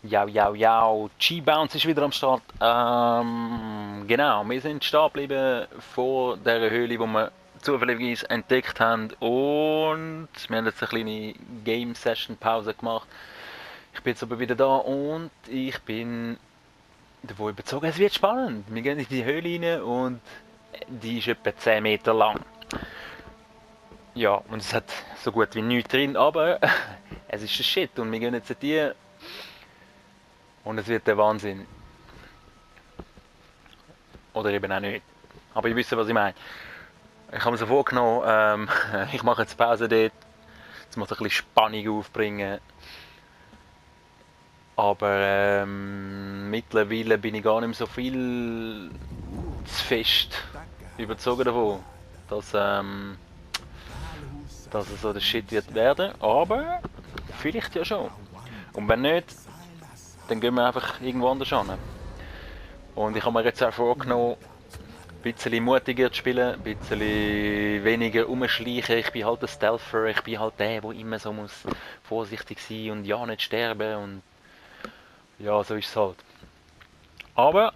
G-Bounce ist wieder am Start. Genau, wir sind stehen geblieben vor der Höhle, wo wir zufälligerweise entdeckt haben. Und wir haben jetzt eine kleine Game-Session-Pause gemacht. Ich bin jetzt aber wieder da und ich bin davon überzeugt, es wird spannend. Wir gehen in die Höhle rein und die ist etwa 10 Meter lang. Ja, und es hat so gut wie nichts drin, aber es ist ein Shit und wir gehen jetzt in die und es wird der Wahnsinn. Oder eben auch nicht. Aber ihr wisst, was ich meine. Ich habe mir so vorgenommen, ich mache jetzt Pause dort. Jetzt muss ich ein bisschen Spannung aufbringen. Aber mittlerweile bin ich gar nicht mehr so viel zu fest überzogen davon, dass, dass es so der Shit wird werden. Aber vielleicht ja schon. Und wenn nicht, dann gehen wir einfach irgendwo anders hin. Und ich habe mir jetzt auch vorgenommen, ein bisschen mutiger zu spielen, ein bisschen weniger umschleichen. Ich bin halt ein Stealther, ich bin halt der immer so muss vorsichtig sein und ja nicht sterben und ja, so ist es halt. Aber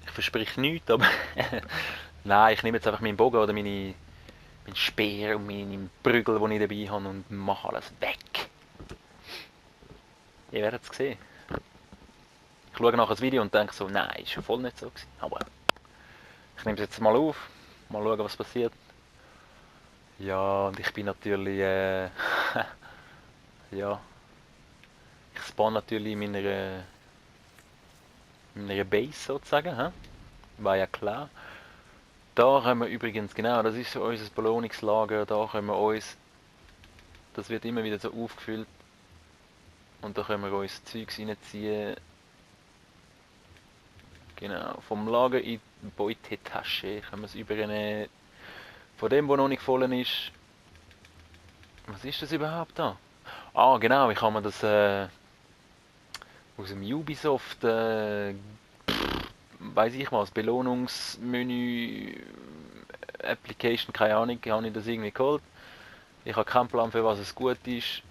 ich verspreche nichts, aber nein, ich nehme jetzt einfach meinen Bogen oder meinen Speer und meinen Prügel, den ich dabei habe und mache alles weg. Ihr werdet es sehen. Ich schaue nachher das Video und denke so, nein, ist ja voll nicht so gewesen. Aber ich nehme es jetzt mal auf, mal schauen, was passiert. Ja, und ich bin natürlich, ja, ich spawn natürlich in meiner Base sozusagen, hä? War ja klar. Da können wir übrigens, genau, das ist so unser Belohnungslager, da können wir uns, das wird immer wieder so aufgefüllt und da können wir uns Zeugs reinziehen. Genau, vom Lager in die Beutetasche können wir es übernehmen. Von dem, wo noch nicht voll ist. Was ist das überhaupt da? Ah, genau, ich habe mir das aus dem Ubisoft, weiß ich was, Belohnungsmenü, Application, keine Ahnung, habe ich das irgendwie geholt. Ich habe keinen Plan, für was es gut ist.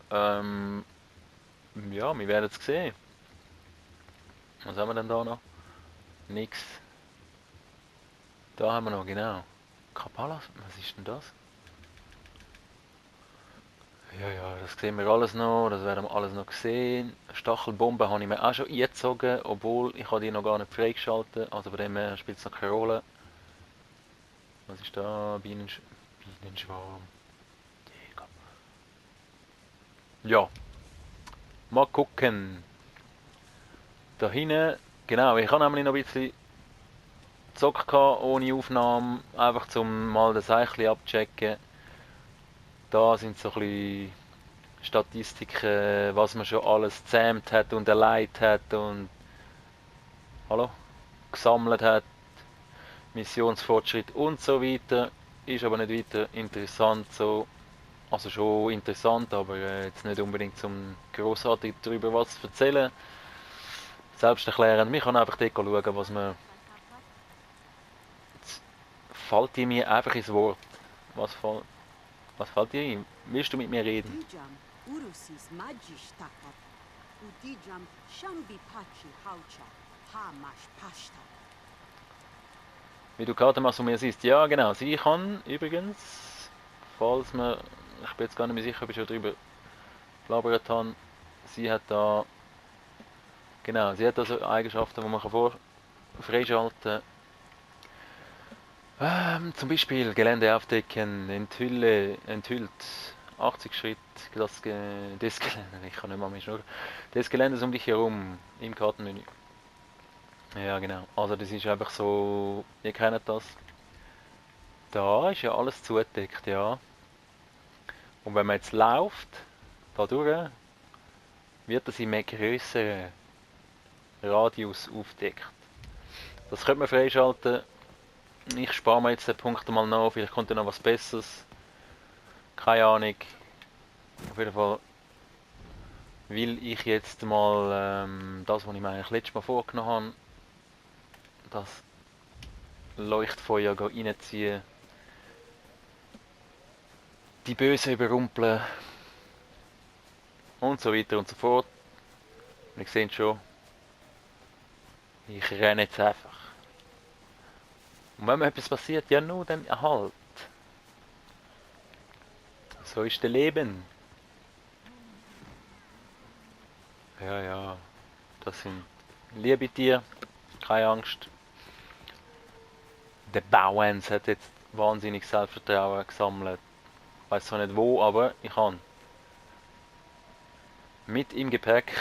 Ähm, ja, wir werden es sehen. Was haben wir denn da noch? Nix. Da haben wir noch, genau. Kapala, was ist denn das? Ja, ja, das sehen wir alles noch, das werden wir alles noch sehen. Stachelbomben habe ich mir auch schon eingezogen, obwohl ich habe die noch gar nicht freigeschaltet, also bei dem her spielt es noch keine Rolle. Was ist da? Bienenschwarm. Ja, mal gucken. Da hinten, genau, ich habe nämlich noch ein bisschen gezockt ohne Aufnahme, einfach zum mal das Eichli abchecken. Da sind so ein bisschen Statistiken, was man schon alles gezähmt hat und erleidet hat und hallo, gesammelt hat, Missionsfortschritt und so weiter. Ist aber nicht weiter interessant so. Also schon interessant, aber jetzt nicht unbedingt zum grossartig darüber was zu erzählen. Selbsterklärend, wir können einfach dort schauen, was man... Jetzt fällt dir mir einfach ins Wort. Was, fall, was fällt dir ein? Willst du mit mir reden? Udijam urusis magisch takat. Udijam shambi pachi haucha hamash pashta. Wie du gerade mal von mir siehst. Ja, genau. Sie kann übrigens, falls man... Ich bin jetzt gar nicht mehr sicher, ob ich schon darüber gelabert habe. Sie hat da... Genau, sie hat also Eigenschaften, die man freischalten kann. Zum Beispiel Gelände aufdecken, enthüllt 80 Schritt, des Geländes, ich kann nicht mal mehr schnurren, des Geländes um dich herum im Kartenmenü. Ja genau, also das ist einfach so, ihr kennt das. Da ist ja alles zugedeckt, ja. Und wenn man jetzt läuft, da durch, wird das in einem grösseren Radius aufgedeckt. Das könnte man freischalten. Ich spare mir jetzt den Punkt mal noch, vielleicht kommt da noch was Besseres. Keine Ahnung. Auf jeden Fall will ich jetzt mal das, was ich mir eigentlich letztes Mal vorgenommen habe, das Leuchtfeuer reinziehen, die Bösen überrumpeln und so weiter und so fort. Und ihr seht schon, ich renne jetzt einfach. Und wenn mir etwas passiert, ja nur dann halt. So ist das Leben. Ja, ja, das sind liebe Tiere, keine Angst. Der Bauens hat jetzt wahnsinnig Selbstvertrauen gesammelt. Ich weiß zwar nicht wo, aber ich kann. Mit im Gepäck.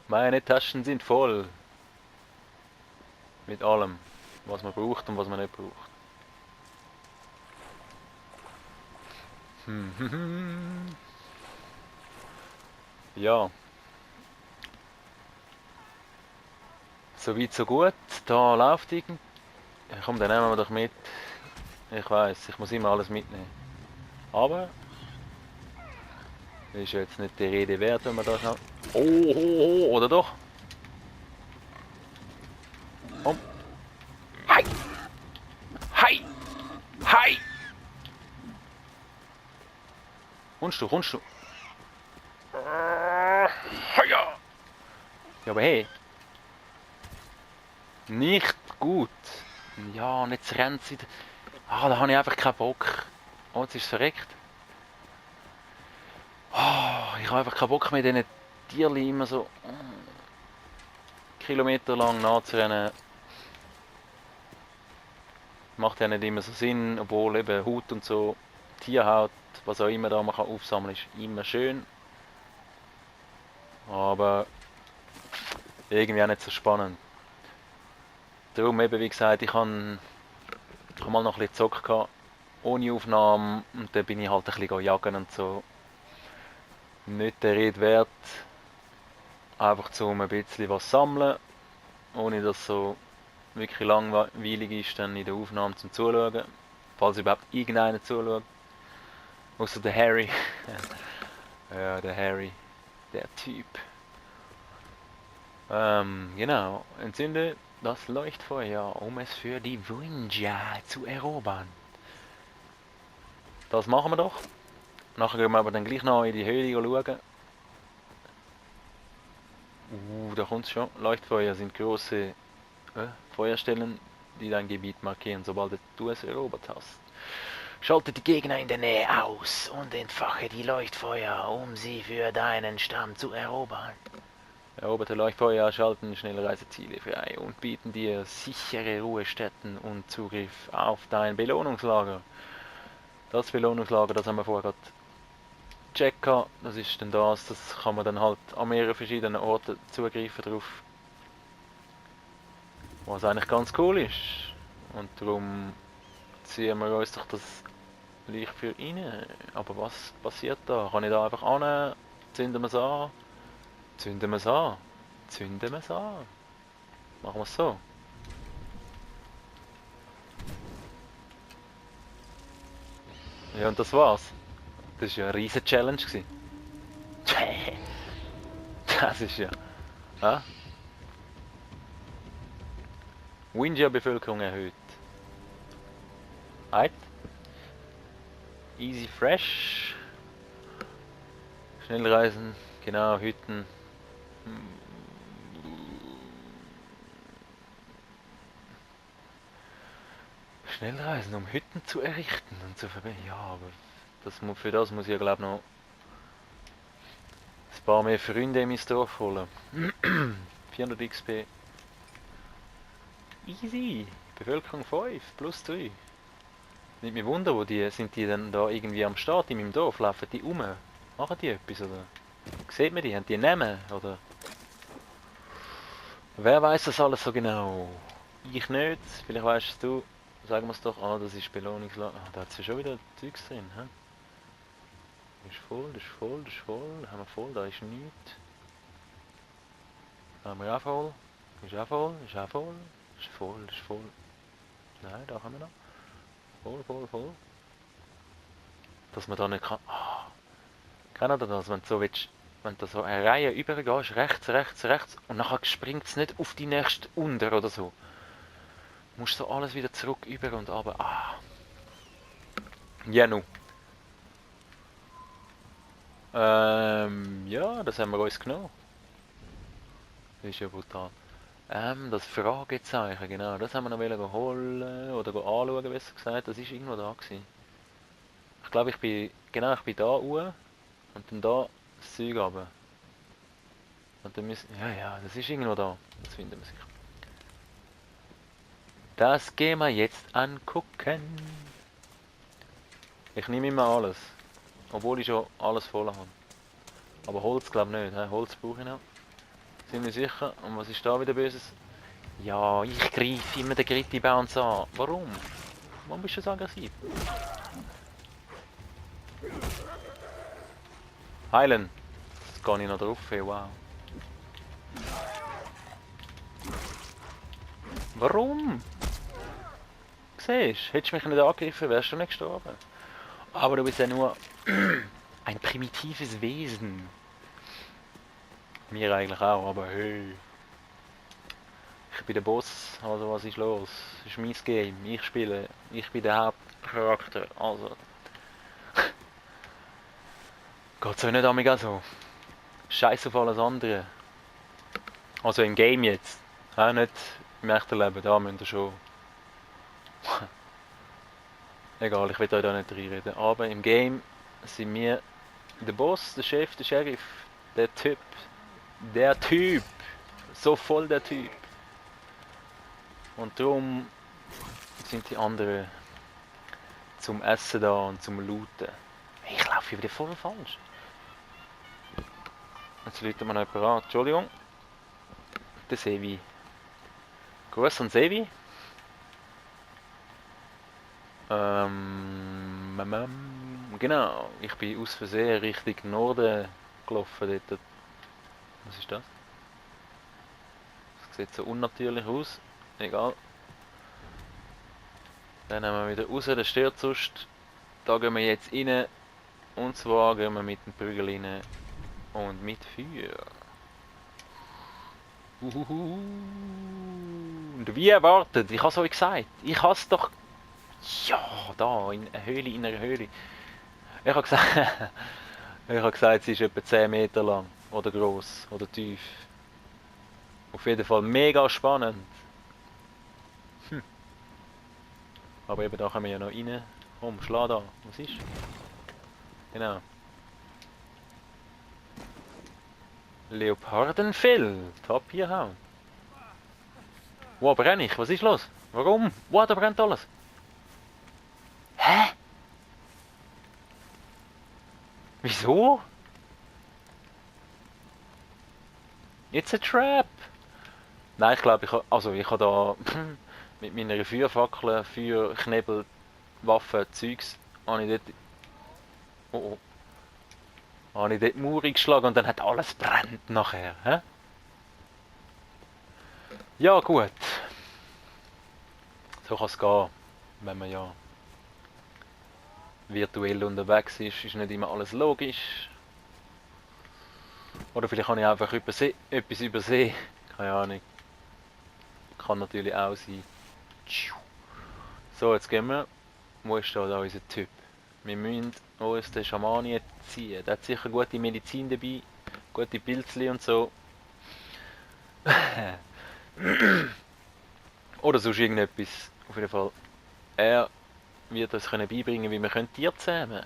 Meine Taschen sind voll. Mit allem, was man braucht und was man nicht braucht. Ja. So weit, so gut. Da läuft irgend. Ja, komm, dann nehmen wir doch mit. Ich weiß, ich muss immer alles mitnehmen. Aber ist jetzt nicht die Rede wert, wenn man da schnell. Oh, oder doch? Komm. Hi! Hi! Hi! Kommst du, kommst du? Ja, aber hey. Nicht gut. Ja, und jetzt rennt sie. Ah, da habe ich einfach keinen Bock. Oh, jetzt ist es verreckt. Oh, ich habe einfach keinen Bock mehr, diesen Tierchen immer so Kilometer lang nachzurennen. Macht ja nicht immer so Sinn, obwohl eben Haut und so, Tierhaut, was auch immer da man kann aufsammeln, ist immer schön. Aber irgendwie auch nicht so spannend. Darum eben, wie gesagt, ich habe mal noch ein bisschen gezockt gehabt, ohne Aufnahme, und dann bin ich halt ein bisschen jagen und so. Nicht der Rede wert, einfach um ein bisschen was sammeln, ohne dass es so wirklich langweilig ist dann in der Aufnahme zum Zuschauen, falls überhaupt irgendeiner zuschaut, außer der Harry. Ja, der Harry, der Typ. Genau, entzünde das Leuchtfeuer, um es für die Winja zu erobern. Das machen wir doch. Nachher gehen wir aber dann gleich noch in die Höhle schauen. Da kommt es schon. Leuchtfeuer sind große Feuerstellen, die dein Gebiet markieren, sobald du es erobert hast. Schalte die Gegner in der Nähe aus und entfache die Leuchtfeuer, um sie für deinen Stamm zu erobern. Eroberte Leuchtfeuer schalten Schnellreiseziele frei und bieten dir sichere Ruhestätten und Zugriff auf dein Belohnungslager. Das Belohnungslager, das haben wir vorher gerade checken. Das ist dann das kann man dann halt an mehreren verschiedenen Orten zugreifen drauf. Was eigentlich ganz cool ist. Und darum ziehen wir uns doch das Licht für rein. Aber was passiert da? Kann ich da einfach an? Zünden wir es an? Zünden wir es an? Zünden wir es an? Machen wir es so. Ja, und das war's. Das war ja eine riesige Challenge. Das ist ja. Ja? Winja-Bevölkerung erhöht. Halt. Easy Fresh. Schnellreisen. Genau, Hütten. Schnellreisen, um Hütten zu errichten und zu verbinden. Ja, aber für das muss ich ja glaube noch ein paar mehr Freunde in mein Dorf holen. 400 XP. Easy. Bevölkerung 5, plus 3. Nicht mehr Wunder, sind die dann da irgendwie am Start in meinem Dorf? Laufen die rum? Machen die etwas, oder? Sieht man die? Haben die Namen, oder? Wer weiß das alles so genau? Ich nicht. Vielleicht weißt es du. Sagen wir es doch. Ah, das ist Belohnungslager. Ah, da hat es ja schon wieder Zeugs drin. He? Das ist voll, das ist voll, das ist voll. Haben wir voll, da ist nichts. Da haben wir auch voll. Ist auch voll, ist auch voll. Ist voll, ist voll. Nein, da haben wir noch. Voll, voll, voll. Dass man da nicht kann. Ah, kennt ihr das, wenn du so willst, wenn du so eine Reihe übergehst, rechts, rechts, rechts, und nachher springt es nicht auf die nächste unter oder so. Du musst so alles wieder zurück, über und runter. Ah. Ja, nu. Ja, das haben wir uns genommen. Das ist ja brutal. Das Fragezeichen, genau, das haben wir noch wollen holen oder anschauen, besser gesagt. Das ist irgendwo da gewesen. Ich glaube, ich bin da oben und dann da das Zeug runter. Und dann müssen, ja, das ist irgendwo da. Das finden wir sicher. Das gehen wir jetzt angucken. Ich nehme immer alles. Obwohl ich schon alles voll habe. Aber Holz glaube ich nicht. Holz brauche ich noch. Sind wir sicher? Und was ist da wieder Böses? Ja, ich greife immer den Gritti Bounce an. Warum? Warum bist du so aggressiv? Heilen. Jetzt gehe ich noch drauf. Hey, wow. Warum? Siehst du? Hättest du mich nicht angegriffen, wärst du nicht gestorben. Aber du bist ja nur ein primitives Wesen. Mir eigentlich auch, aber hey. Ich bin der Boss, also was ist los? Das ist mein Game, ich spiele, ich bin der Hauptcharakter, also... Geht's euch nicht an mich auch so? Scheiß auf alles andere. Also im Game jetzt. Auch nicht im echten Leben, da müsst ihr schon... Egal, ich will euch da nicht reinreden. Aber im Game sind wir der Boss, der Chef, der Sheriff, der Typ. Der Typ! So voll der Typ. Und darum sind die anderen zum Essen da und zum Looten. Ich laufe wieder voll falsch. Jetzt läutet mir noch jemand an. Entschuldigung. Der Sevi. Gruß an Sevi. Genau. Ich bin aus Versehen Richtung Norden gelaufen. Dort. Was ist das? Das sieht so unnatürlich aus. Egal. Dann nehmen wir wieder raus. Das stört sonst. Da gehen wir jetzt rein. Und zwar gehen wir mit dem Prügel rein. Und mit Feuer. Und wie erwartet, ich habe es euch gesagt. Ich habe es doch... Ja, da, in einer Höhle, in einer Höhle. Ich habe gesagt, ich habe gesagt, sie ist etwa 10 Meter lang. Oder groß, oder tief. Auf jeden Fall mega spannend. Aber eben da können wir ja noch rein. Komm, schlag da. Was ist? Genau. Leopardenfell. Tapirhaut. Wow, brenne ich? Was ist los? Warum? Wow, da brennt alles. Hä? Wieso? It's a trap. Nein, ich glaube, ich habe da mit meiner Feuerfackel, Feuerknebel, Waffen, Zeugs, habe ich dort, oh, habe ich dort die Mauer eingeschlagen und dann hat alles brennt nachher. Hä? Ja gut, so kann es gehen, wenn man ja virtuell unterwegs ist nicht immer alles logisch. Oder vielleicht habe ich einfach etwas übersehen, keine Ahnung. Kann natürlich auch sein. So, jetzt gehen wir. Wo ist da unser Typ? Wir müssen uns den Schamanen ziehen. Der hat sicher gute Medizin dabei, gute Pilzli und so. Oder sonst irgendetwas. Auf jeden Fall. Er wird uns beibringen, wie wir Tiere zähmen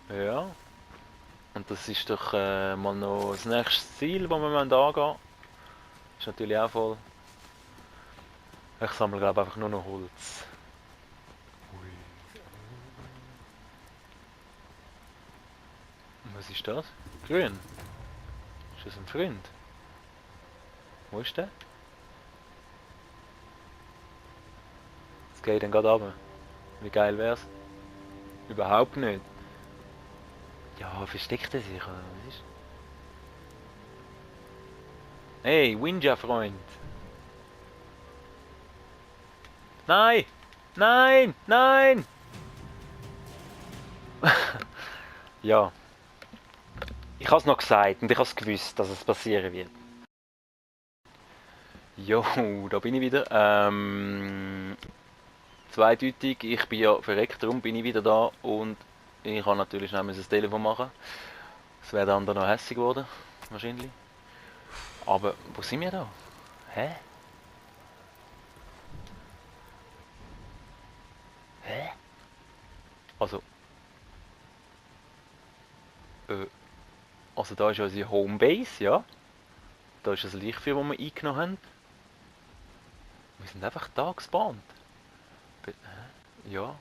können. Ja. Und das ist doch mal noch das nächste Ziel, das wir angehen müssen. Ist natürlich auch voll. Ich sammle glaube einfach nur noch Holz. Ui. Was ist das? Grün. Ist das ein Freund? Wo ist der? Jetzt geht dann gerade runter. Wie geil wär's? Überhaupt nicht. Ja, versteckt er sich oder was ist? Hey, Winja-Freund! Nein! Nein! Nein! Ja. Ich habe es noch gesagt und ich habe es gewusst, dass es passieren wird. Jo, da bin ich wieder. Zweideutig, ich bin ja verreckt, darum bin ich wieder da und Ich kann natürlich schnell das Telefon machen. Das wäre der andere noch hässlich geworden. Wahrscheinlich. Aber wo sind wir da? Hä? Hä? Also. Also da ist unsere Homebase, ja. Da ist das Lichtfeuer, das wir eingenommen haben. Wir sind einfach da gespawnt. Ja.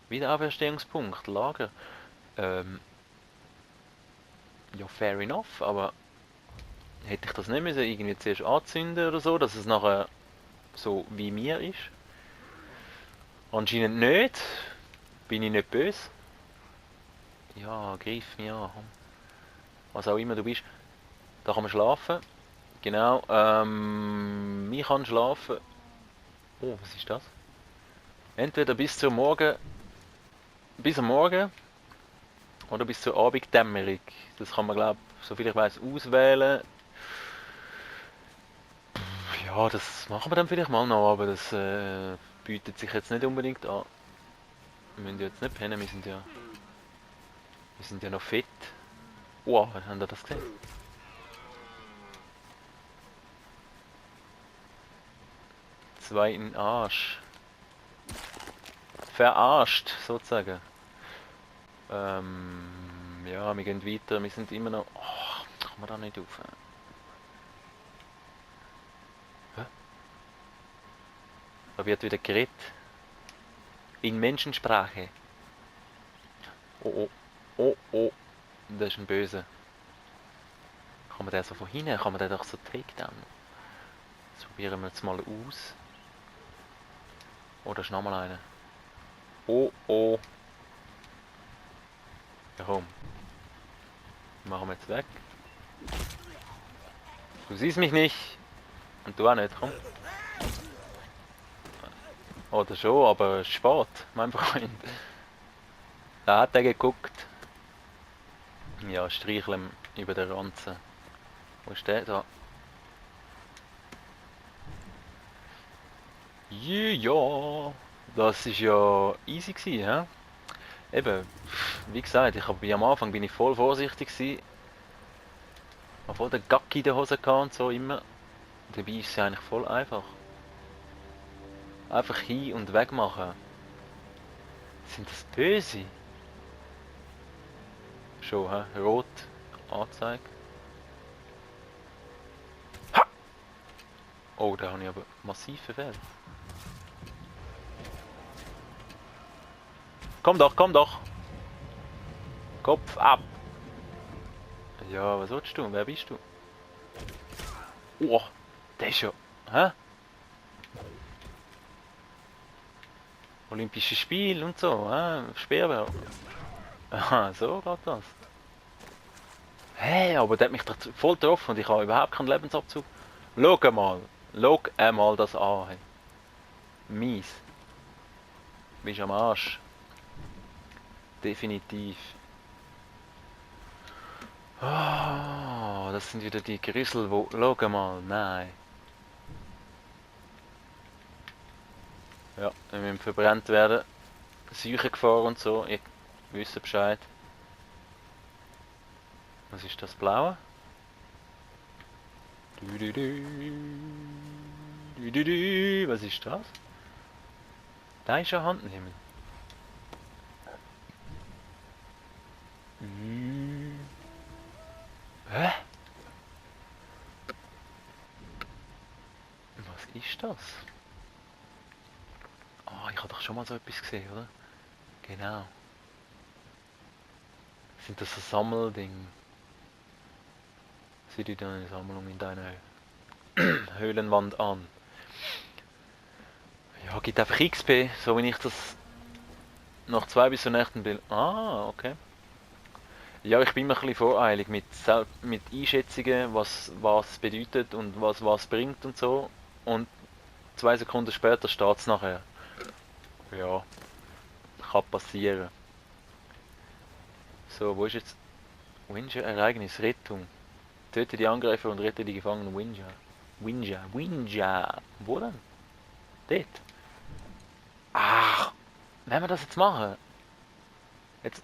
Wiederauferstehungspunkt, Lager. Ja, fair enough, aber hätte ich das nicht müssen irgendwie zuerst anzünden oder so, dass es nachher so wie mir ist? Anscheinend nicht. Bin ich nicht böse? Ja, greif mich an. Was auch immer du bist. Da kann man schlafen. Genau. Ich kann schlafen. Oh, was ist das? Entweder bis zum Morgen. Bis am Morgen. Oder bis zur Abenddämmerung. Das kann man, glaube ich, soviel ich weiß, auswählen. Ja, das machen wir dann vielleicht mal noch, aber das bietet sich jetzt nicht unbedingt an. Wir müssen ja jetzt nicht pennen, wir sind ja noch fit. Wow, habt ihr das gesehen? Zweiten Arsch. Verarscht, sozusagen. Ja, wir gehen weiter, wir sind immer noch... Oh, kann man da nicht rauf? Hä? Da wird wieder geredet. In Menschensprache. Oh, oh. Oh, oh. Das ist ein Böse. Kann man den so von hinten? Kann man den doch so takedown? Das probieren wir jetzt mal aus. Oh, da ist nochmal einer. Oh, oh. Ja, komm. Machen wir jetzt weg. Du siehst mich nicht. Und du auch nicht, komm. Oder schon, aber es ist spät, mein Freund. Da hat er geguckt. Ja, streicheln über den Ranzen. Wo ist der da? Ja, das ist ja easy gewesen, hä? Eben, wie gesagt, am Anfang bin ich voll vorsichtig gewesen. Hab voll den Gacki in der Hose gehabt und so immer. Dabei ist es eigentlich voll einfach. Einfach hin und weg machen. Sind das böse? Schon, hä? Rot angezeigt. Ha! Oh, da habe ich aber massiv verfehlt. Komm doch, komm doch! Kopf ab! Ja, was willst du? Wer bist du? Oh, der ist ja... Hä? Olympische Spiele und so, hä? Speerwerk. Aha, so geht das. Hey, aber der hat mich voll getroffen und ich habe überhaupt keinen Lebensabzug. Schau einmal das an. Hey. Mies. Bist am Arsch. Definitiv. Ah, das sind wieder die Grüssel, wo... Schau mal, nein. Ja, wir müssen verbrannt werden. Seuchengefahr und so, ihr wisst Bescheid. Was ist das Blaue? Was ist das? Da ist eine Hand nehmen. Hä? Was ist das? Ah, ich habe doch schon mal so etwas gesehen, oder? Genau. Sind das so Sammelding? Sieh dir deine Sammlung in deiner Höhlenwand an. Ja, gibt einfach XP, so wie ich das nach 2 bis zur nächsten Bild. Ah, okay. Ja, ich bin mir ein bisschen voreilig mit Einschätzungen, was bedeutet und was bringt und so. Und 2 Sekunden später steht es nachher. Ja, kann passieren. So, wo ist jetzt... Winja-Ereignis, Rettung. Töte die Angreifer und rette die Gefangenen. Winja. Wo denn? Dort. Ach, wenn wir das jetzt machen? Jetzt.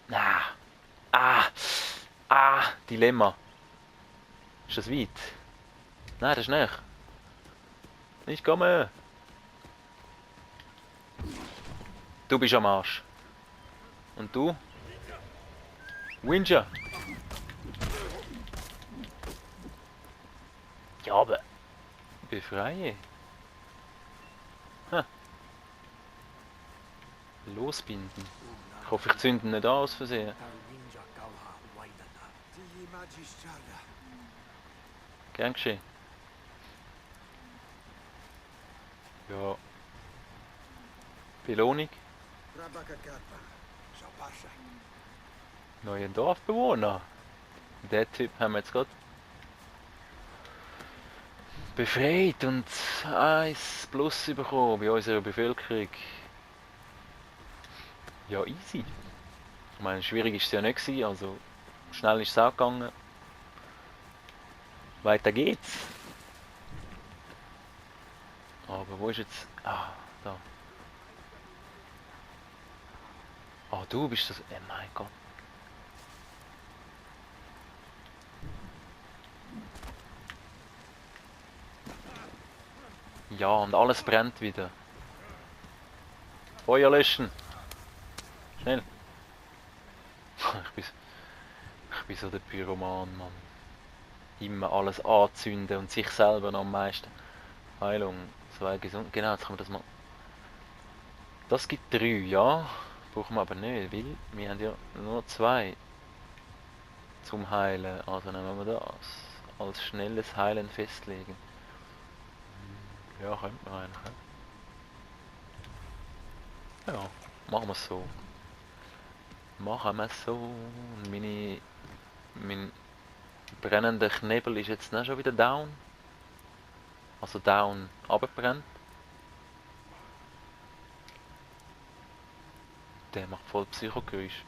Dilemma. Ist das weit? Nein, das ist nicht. Ich komme. Du bist am Arsch. Und du? Winja. Ja, aber. Befreie. Ha. Losbinden. Ich hoffe, ich zünde ihn nicht an aus Versehen. Gern geschehen. Ja. Belohnung. Neue Dorfbewohner. Der Typ haben wir jetzt gerade befreit und 1 plus bekommen bei unserer Bevölkerung. Ja, easy. Ich meine, schwierig ist es ja nicht gewesen, also schnell ist es auch gegangen. Weiter geht's. Aber wo ist jetzt... Ah, da. Ah, du bist das... Oh mein Gott. Ja, und alles brennt wieder. Feuer löschen. Schnell. Ich bin so der Pyroman, Mann. Immer alles anzünden und sich selber am meisten. Heilung, 2 gesund. Genau, jetzt können wir das mal. Das gibt 3, ja. Brauchen wir aber nicht, weil wir haben ja nur 2 zum Heilen. Also nehmen wir das. Als schnelles Heilen festlegen. Ja, könnte man eigentlich. Ja, machen wir es so. Machen wir es so. Mein brennender Knebel ist jetzt nicht schon wieder down. Also down, runterbrennt. Der macht voll Psychogeräusch.